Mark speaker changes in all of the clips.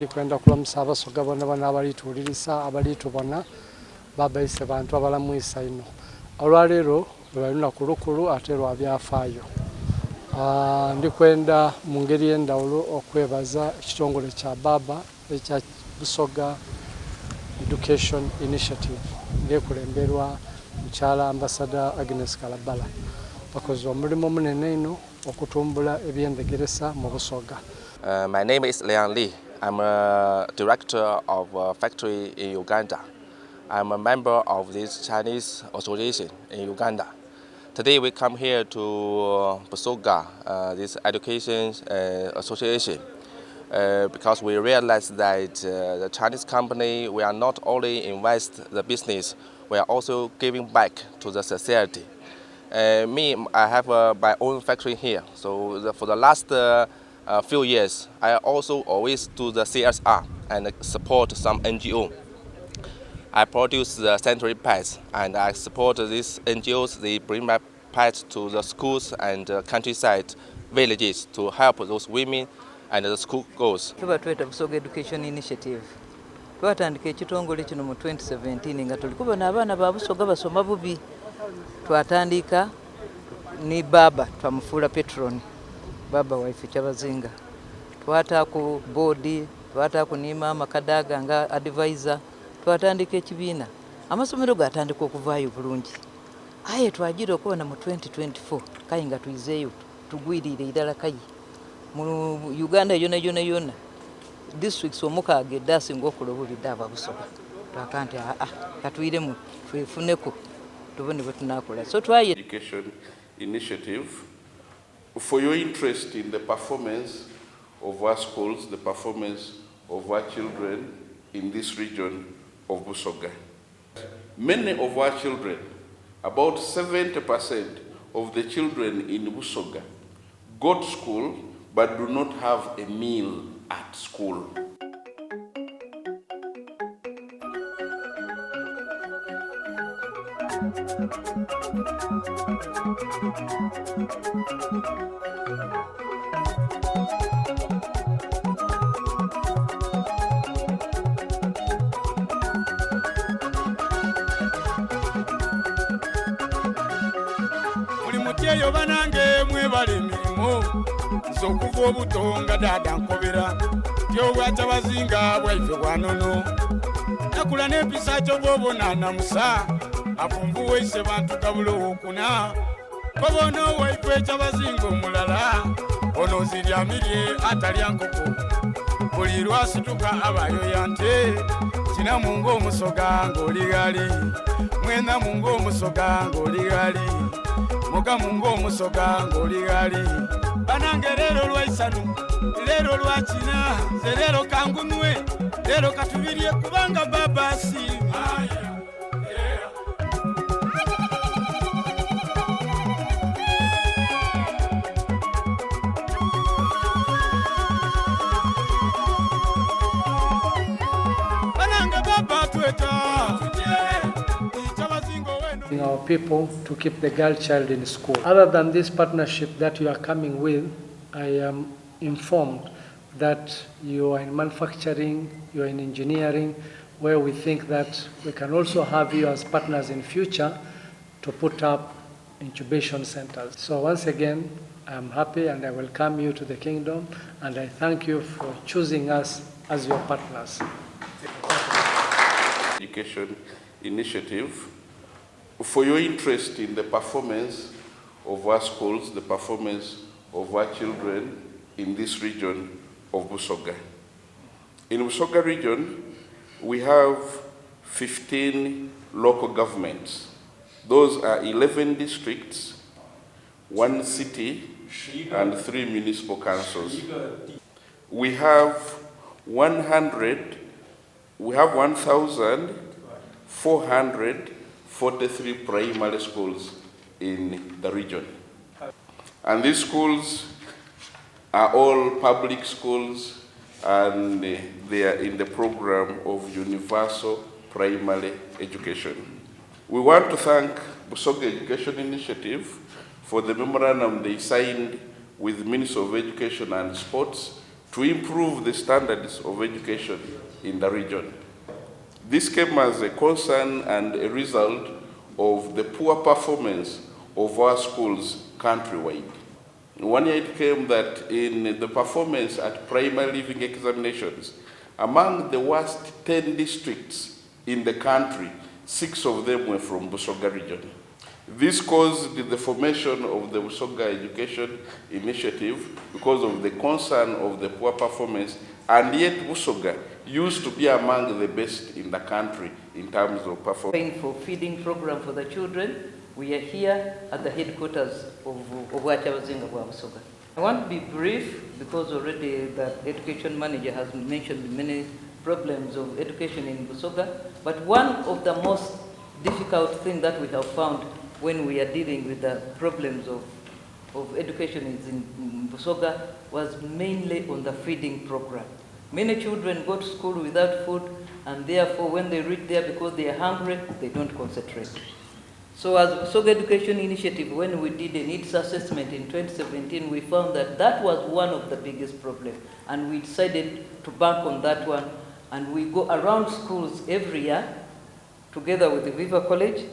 Speaker 1: Ndi kwenda kulamusa Abasoga bonabona abali tuwulirisa, abali tubona. Baaba Isebantu abalamwisa inho. Olwaleero lubaire lunaku lukulu ate lwa byafaayo. Ndi kwenda mu ngeri ey'endhawulo okwebaza ekitongole kya Baaba ekya Busoga Education Initiative nga ekulemberwa Mukyala Ambassador Agnes Kalabala. Bakoze omulimo munene inho okutumbula eby'endhegeresa mu Busoga.
Speaker 2: My name is Liang Li. I'm a director of a factory in Uganda. I'm a member of this Chinese association in Uganda. Today we come here to Busoga, this education association, because we realize that the Chinese company, we are not only invest the business, we are also giving back to the society. Me, I have my own factory here. So for the last few years, I also always do the CSR and support some NGO. I produce the sanitary pads and I support these NGOs. They bring my pads to the schools and countryside villages to help those women and the school girls.
Speaker 3: Tuba tweta Busoga Education Initiative. Twatandika ekitongole kino mu 2017 nga tuli kubona abaana ba Busoga basoma bubi. Twatandika ni baba twamufuula patron, baba waife Kyabazinga. Twataaku board, twataaku ni maama Kadaga nga advisor. Twatandika ekibiina, amasomero gaatandika okuvaayo bulungi. Aye twagira okubona mu 2024 kaye nga twizeeyo tugwiriire irala kaye. Mu Uganda yona yona yona districts omukaaga edhasinga okola obubi dhaaba Busoga. Twaka nti aa katwiremu twefuneku tubone bwe tunakola. So twaye
Speaker 4: Education Initiative for your interest in the performance of our schools, the performance of our children in this region of Busoga. Many of our children, about 70% of the children in Busoga, go to school but do not have a meal at school.
Speaker 5: Muli mutya eyo banange mwebale emirimu nze okuva obuto nga dada nkobera nti obwakyabazinga bwaife bwanono nakula n'empisa kyova obona namusa afunvuwa ise bantu gabula owokuna koba ono waife kyabazinga omulala ono ziryamirye atalya nkoko buli lwasituka abayoya nte kinamu ng'omusoga ng'oli ghali mwenamu ng'omusoga ng'oli ghali mugamu ng'omusoga ng'oli ghali banange leero lwaisanu leero lwakina nze leero kangunwe leero katubirye kubanga baba asiima. Banange baba tweta
Speaker 1: Our people to keep the girl child in school. Other than this partnership that you are coming with, I am informed that you are in manufacturing, you are in engineering, where we think that we can also have you as partners in future to put up incubation centers. So once again, I'm happy and I welcome you to the kingdom, and I thank you for choosing us as your partners.
Speaker 4: Education Initiative for your interest in the performance of our schools, the performance of our children in this region of Busoga. In Busoga region, we have 15 local governments. Those are 11 districts, 1 city, and 3 municipal councils. We have 100, we have 1,443 primary schools in the region. And these schools are all public schools, and they are in the program of universal primary education. We want to thank Busoga Education Initiative for the memorandum they signed with the Ministry of Education and Sports to to improve the standards of education in the region. This came as a concern and a result of the poor performance of our schools countrywide. One year it came that in the performance at primary leaving examinations, among the worst 10 districts in the country, 6 of them were from Busoga region. This caused the formation of the Busoga Education Initiative because of the concern of the poor performance, and yet Busoga used to be among the best in the country in terms of performance.
Speaker 3: For feeding program for the children, we are here at the headquarters of Obwakyabazinga bwa Busoga. I want to be brief because already the education manager has mentioned many problems of education in Busoga, but one of the most difficult things that we have found when we are dealing with the problems of education in Busoga was mainly on the feeding program. Many children go to school without food, and therefore when they reach there, because they are hungry, they don't concentrate. So as Busoga Education Initiative, when we did a needs assessment in 2017, we found that that was one of the biggest problems. And we decided to bank on that one. And we go around schools every year, together with the Viva College,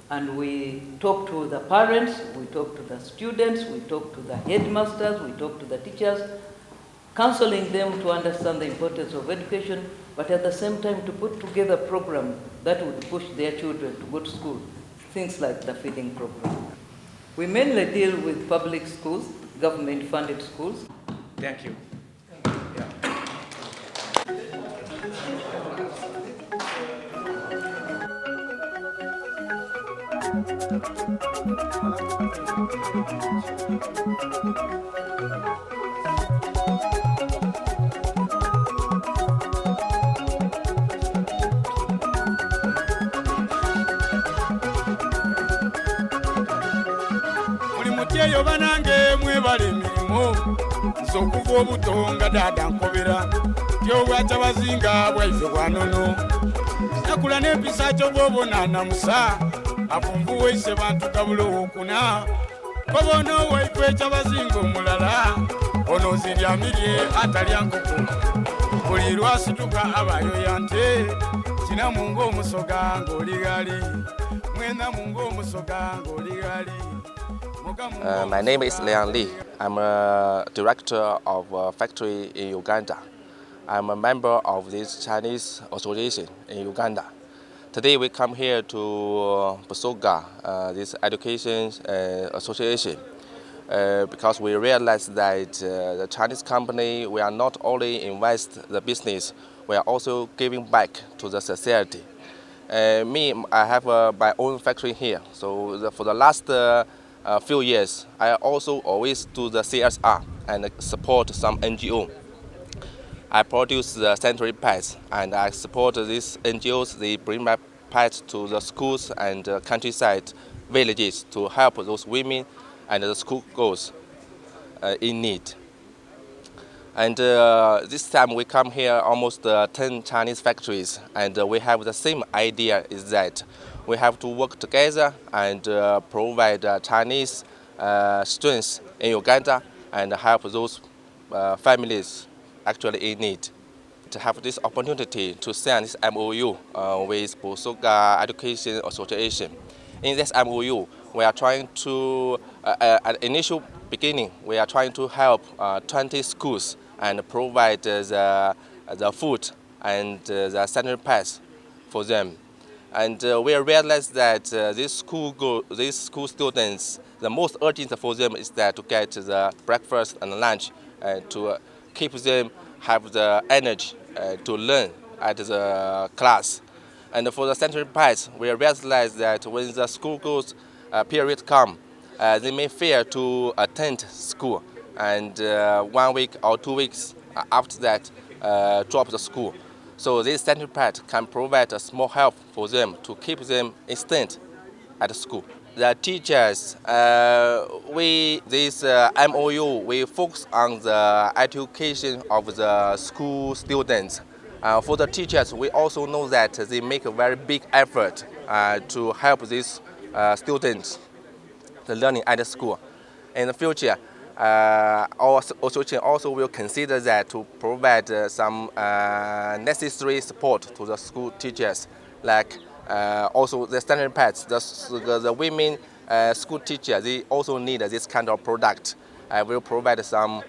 Speaker 3: and we talk to the parents, we talk to the students, we talk to the headmasters, we talk to the teachers, counseling them to understand the importance of education, but at the same time to put together a program that would push their children to go to school, things like the feeding program. We mainly deal with public schools, government-funded schools.
Speaker 6: Thank you.
Speaker 5: Muli mutyeyo banange mwebale emirimu nze okuva obuto nga dada nkobera ti obwakyabazinga bwaife bwanono nakula n'empisa kyo bwobonanamusa afunvuwaise bantu gabulowo okuna koboona owaife ekyabazinga omulala ono ziryamirye atalya nkoko buli lwasituka abayoya nte kinamu ng'omusoga ng'oli gali mwenamu ng'omusoga ng'oli gali.
Speaker 2: My name is Liang Li. I'm a director of a factory in Uganda. I'm a member of this Chinese association in Uganda. Today we come here to Busoga, this education association, because we realize that the Chinese company, we are not only invest the business, we are also giving back to the society. Me, I have my own factory here. So for the last few years, I also always do the CSR and support some NGO. I produce the sanitary pads and I support these NGOs. They bring my pads to the schools and countryside villages to help those women and the school girls in need. And this time we come here almost 10 Chinese factories, and we have the same idea, is that we have to work together and provide Chinese strength in Uganda and help those families actually in need. To have this opportunity to sign this MOU with Busoga Education Association. In this MOU, we are trying to, at initial beginning, we are trying to help 20 schools and provide the food and the sanitary pads for them. And we realize that these school students, the most urgent for them is that to get the breakfast and lunch to keep them have the energy to learn at the class. And for the sanitary pads, we realize that when the school goes, period come, they may fear to attend school, and 1 week or 2 weeks after that, drop the school. So this sanitary pad can provide a small help for them to keep them instant at school. The teachers, we this MOU, we focus on the education of the school students. For the teachers, we also know that they make a very big effort to help these students the learning at the school. In the future, Our association also will consider that to provide some necessary support to the school teachers, like also the sanitary pads, the women school teachers, they also need this kind of product. I will provide some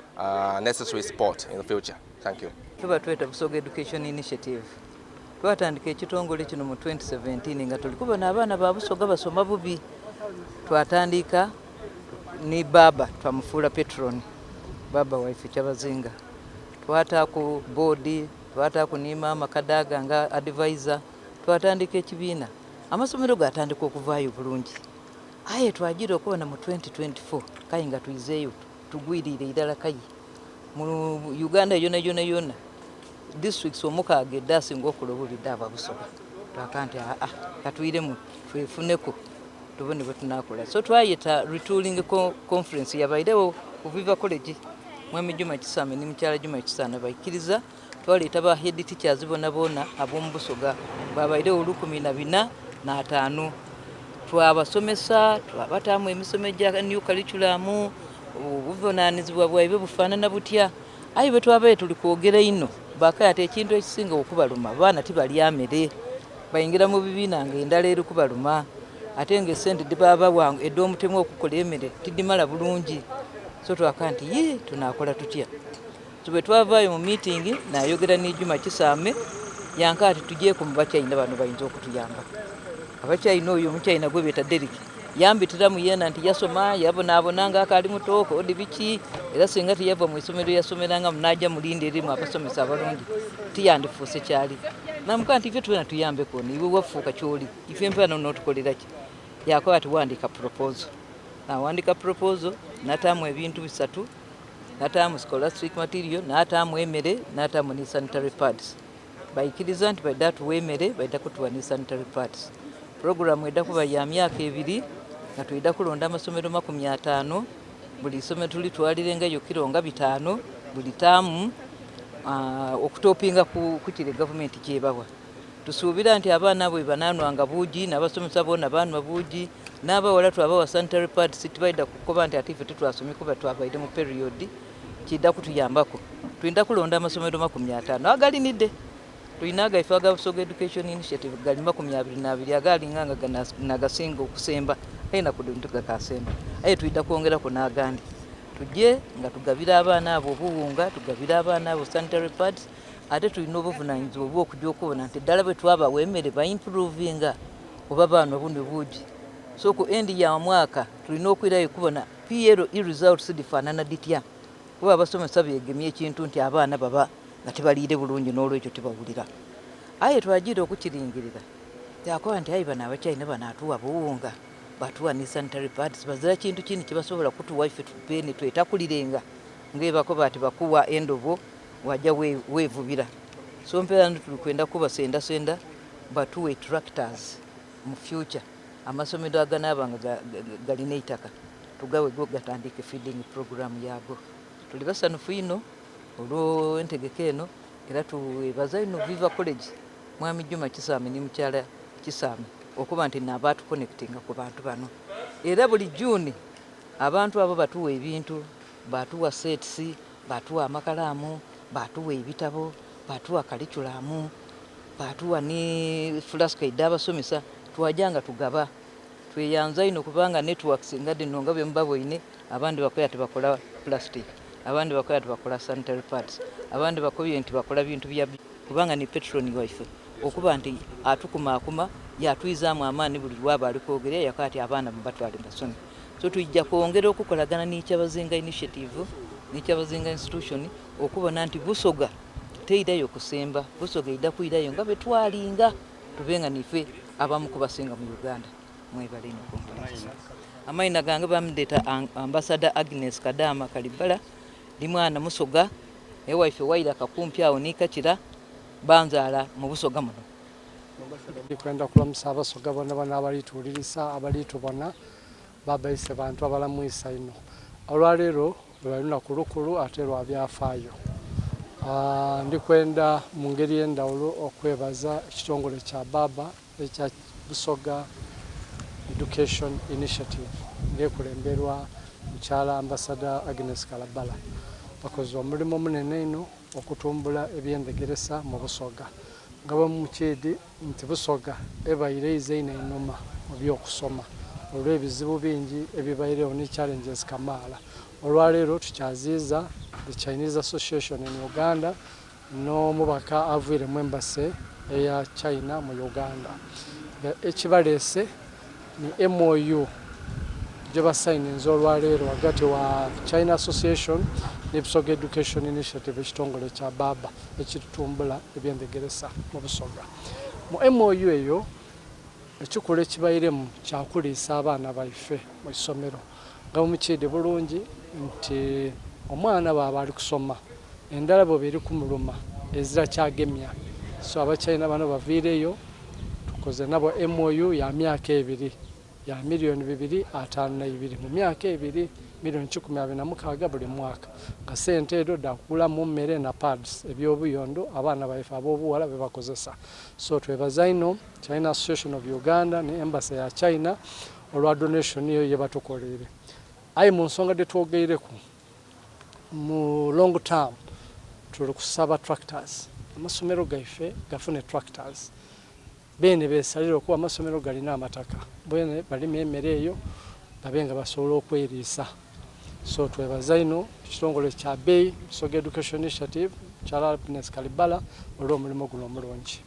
Speaker 2: necessary support in the future. Thank you.
Speaker 3: Tuba tweta Busoga Education Initiative. Twatandika ekitongole kino mu 2017 nga tuli kubona abaana ba Busoga basoma bubi. Twatandika ni baba twamufuula patron, baba waife Kyabazinga. Twataaku board, twataaku ni maama Kadaga nga advisor, twatandika ekibiina. Amasomero gatandika okuvaayo bulungi. Aye twagira okubona mu 2024 kayi nga twizeeyo tugwirire irala kayi. Mu Uganda yona yona yona districts omukaaga eddasinga okukola obubi dda aba Busoga. Twaka nti aa katwiremu twefuneko tubone bwe tunaakola. So twayeta retooling conference yabairewo ku Viva College. Mwami Juma Kisame ni mukyala Juma Kisana baikiriza twaleeta ba head teachers bona bona ab'omu Busoga babairewo 1405. Twabasomesa, twabataamu emisomo egya new curriculum, obuvunaanyizibwa bwaibwe bufaanana butya. Aye bwe twabaire tuli kwogera ino bakaya ati ekintu ekisinga okubaluma abaana tibalya mmere, bayingira mu bibiina nga endala eri kubaluma, ate nga esente dhibabawa edh'omutemu okukola emmere tidhimala bulungi. So twaka nti yii tunaakola tutya. So bwe twavaayo mu meeting nayogera ni Juma Kisame yanka ati tujeeku mu Bachina bano bayinza okutuyamba. Abachina oyo omuchina gwe beeta Derek yambitiramu yena nti yasoma yabonaabona nga akaali muto odi biki, era singa tiyava mu isomero yasomeranga n'ajja mu lindi erimu abasomesa abalungi tiyandifuuse kyali. Namukaa nti ife twena tuyambeko iwe wafuuka kyoli ife mpano n'otukolera ki. Yakoba ati wandiika proposal. Nawandika proposal nataamu ebintu bisatu, nataamu scholastic material, nataamu emmere, nataamu ne sanitary pads. Baikiriza nti baidha tuwa emmere, baidha kutuwa ne sanitary pads. Program edha kuba ya myaka ebiri nga twidha kulonda amasomero 50, buli isomero tulitwalirengayo kiro nga 5 buli taamu, okutopinga ku kire gavumenti kyebawa. Tusuubira nti abaana abo bwe bananwanga buugi, n'abasomesa boona banwa buugi, n'abawala twabawa sanitary pads, tibaidha kukoba nti ate ife titwasomye kuba twabaire mu period, kidha kutuyambako. Twidha kulonda amasomero 50 agalinidde. Tulina agaife aga Busoga Education Initiative gali 22 agalinga nga nagasinga okusemba, aye nakuno tigakasemba. Aye twidha kwongeraku n'agandi. Tujje nga tugabira abaana abo obuwunga, tugabira abaana abo sanitary pads, ate tulina obuvunaanyizibwa obw'okujja okubona nti ddala bwe twabawa emmere baimprovinga oba baanwa buno buugi. So ku end ya mwaka tulina okwirayo kubona PLE results dhifaanana dhitya, kuba abasomesa beegemya ekintu nti abaana baba nga tibaliire bulungi n'olwekyo tibawulira. Aye twagiire okukiringirira kyakoba nti aye bano Abachina banaatuwa buwunga, batuwa ni sanitary pads, bazira kintu kindi kyebasobola kutuwa ife tubeene twetakulirenga ng'ebakoba ati bakuwa endobo wajja weevubira. So mpeera tuli kwenda kubasendasenda batuwe tractors mu future, amasomero aganaaba nga galina eitaka tugawe go gatandike feeding program yaago. Tuli basanufu ino olw'entegeka eno era twebaza ino Viva College, Mwami Juma Kisame ni mukyala Kisame okuba nti nabaatuconnectinga ku bantu bano. Era buli June abantu abo batuwa ebintu, batuwa sets, batuwa amakalaamu, batuwa ebitabo, batuwa curriculum, batuwa ni flask edh'abasomesa, twajja nga tugaba. Tweyanza ino kubanga networks nga dhino nga bwe mubaboine, abandi bakoya tibakola plastic, abandi bakoya tibakola sanitary pads, abandi bakobye nti bakola bintu bya kubanga ni patron waife okuba nti atukumaakuma yatwizaamu amaani buli lwaba ali kwogera yakoba ati abaana mubatwale basome. So tujja kwongera okukolagana ni Kyabazinga Initiative ni Kyabazinga Institution okubona nti Busoga teirayo kusemba, Busoga eidha kwirayo nga bwe twalinga tube nga nife abamu kubasinga mu Uganda. Mwebale ino kumpuliriza. Amaina gange bamudeta Ambassador Agnes Kadaama Kalibala, ndi mwana Musoga, ewaife waira kakumpi awo ni Kakira, banzaala mu Busoga muno.
Speaker 1: Ndikwenda kulamusa Abasoga bona bona abalituwulirisa, abalitubona, babaise bantu abalamwisa ino. Olwaleero lwa lunaku lukulu ate lwa byafaayo. Ndikwenda mu ngeri ey'endhawulo okwebaza ekitongole kya Baba ekya Busoga Education Initiative ng'ekulemberwa Mukyala Ambassador Agnes Kalabala bakoze omulimu omunene einho okutumbula eby'endhegeresa mu Busoga. Nga bwe mukiidhi nti Busoga ebaire eize inho einhuma mu by'okusoma olw'ebizibu bingi ebibairegho ni challenges kamaala. Olwaleero tukyaziiza the Chinese Association in Uganda n'omubaka avwire mu Embassy eya China mu Uganda nga ekibaleese ni MOU gyebasayininze olwaleero ghagati wa China Association ni Busoga Education Initiative ekitongole kya baaba ekitumbula ebyendhegeresa mu Busoga. Mu MOU eyo ekikulu ekibairemu kya kuliisa abaana baife mu isomero nga bwemukiidhi bulungi nti omwana bwaba ali kusoma endhala bweba eri kumuluma ezira kyagemya so Abachina bano baviireyo tukoze nabo MOU ya myaka ebiri ya milioni 252 mu myaka ebiri milioni 126 buli mwaka nga sente edho dha kugulamu mmere na pads eby'obuyondo abaana baife ab'obughala byebakozesa. So twebaza inho China Association of Uganda ni Embassy ya China olwa donation eyo yebatukoleire. Aye mu nsonga dhetwogeireku mu long term tuli kusaba tractors, amasomero gaife gafune tractors beene besalire okuba amasomero galina amataka beene balime emere eyo babe nga basobola okweriisa. So twebaza inho ekitongole kya bei Busoga Education Initiative Mukyala Agnes Kalibala olw'omulimu guno omulungi.